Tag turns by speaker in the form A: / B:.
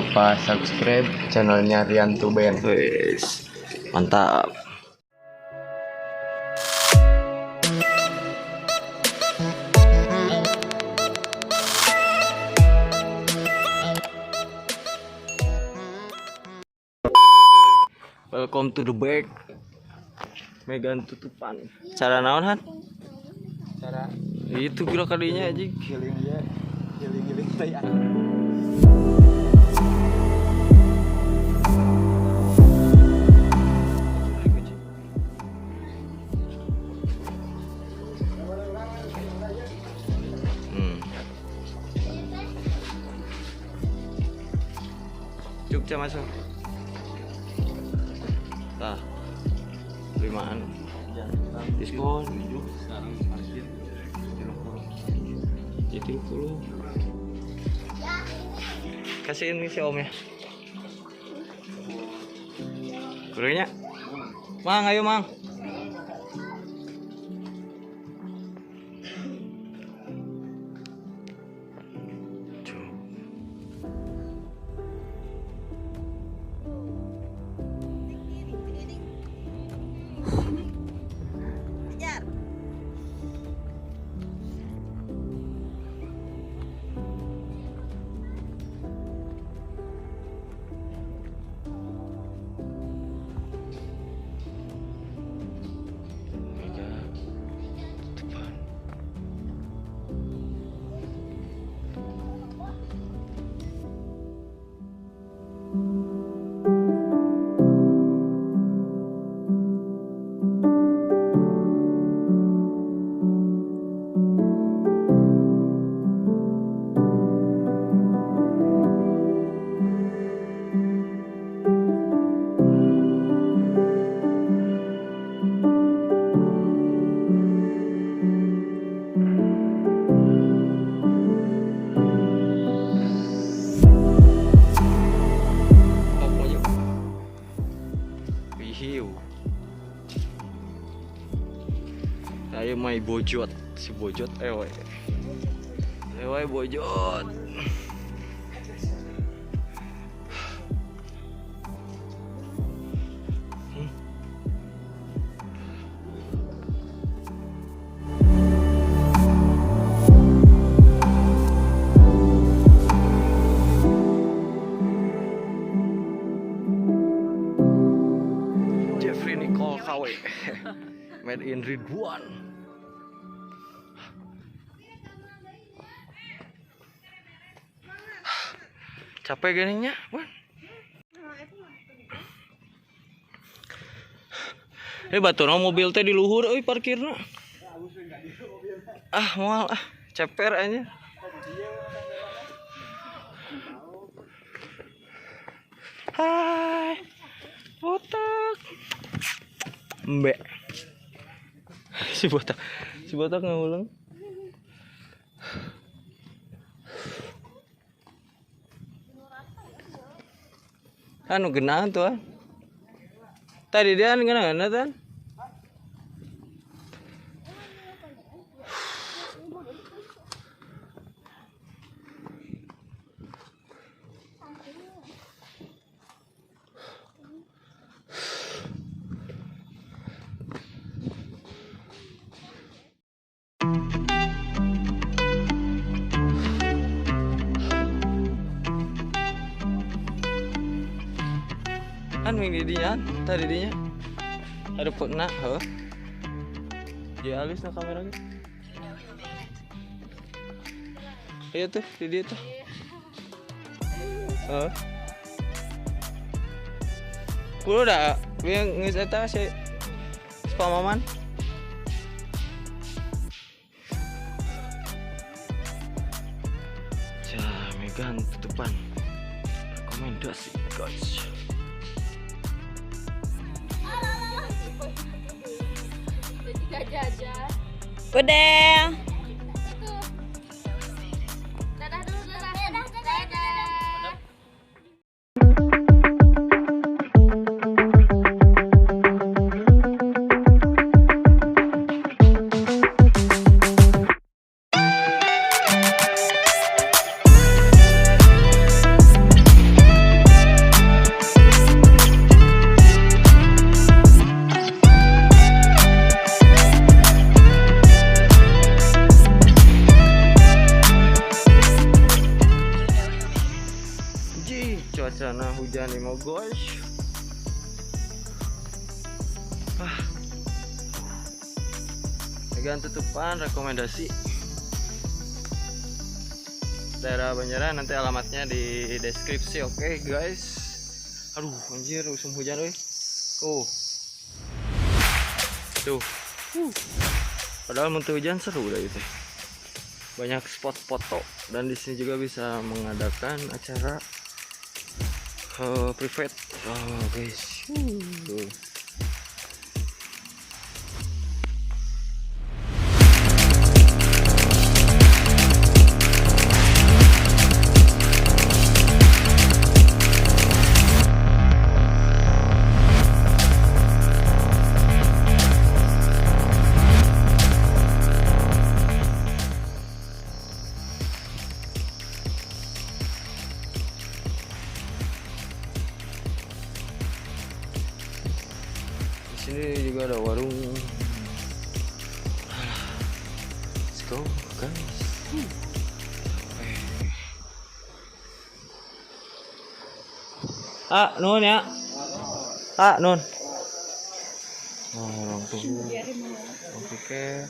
A: lupa subscribe channelnya Rian Tuben.
B: Wis. Mantap. Welcome to the back. Megan tutupan. Cara naon, Han?
A: Cara
B: Itu kira kalinya anjing.
A: Healing ya, healing healing tai.
B: Jogja masuk. Tah. Limaan. Diskon.
A: Sekarang parkir 30.
B: Jadi 30. Kasih ini si Om ya. Kurangnya. Mang, ayo Mang. Tuh.
C: Kejar.
B: Mega tutupan. Oh, maju. Wihiu. Saya mai bojot, si bojot ewe. Ewe bojot. Jefri Nichol KW. Made in Ridwan. Capek gininya, Wan. Eh batur mobil teh di luhur euy parkirna. Ah, moal ah, ceper aja. Hai. Botak. Mbek. Si botak. Si botak ngulang. Anu genahan tuh ah. Tadi dia genahan kan? Kan ming di dinya tadi dinya. Ada putna heuh. Dia alis na kamera ge. Iya tuh, di dia tuh. Heeh. Kulo da yang geus eta si pamaman. Cah, Megan tutupan. Rekomendasi, guys.
C: Udah.
D: Dadah dulu, dadah. Dadah.
B: Cuacana hujan nih mau guys. Ah. Megan tutupan rekomendasi daerah Banjaran, nanti alamatnya di deskripsi, oke okay, guys. Aduh anjir, musim hujan euy. Oh. Tuh. Padahal musim hujan seru dah itu. Banyak spot foto dan di sini juga bisa mengadakan acara private. Oh, guys. Tuh. Di sini juga ada warung. Let's go guys. Ah, nun ya. Ah, nun. Oh, orang tuh. Oke.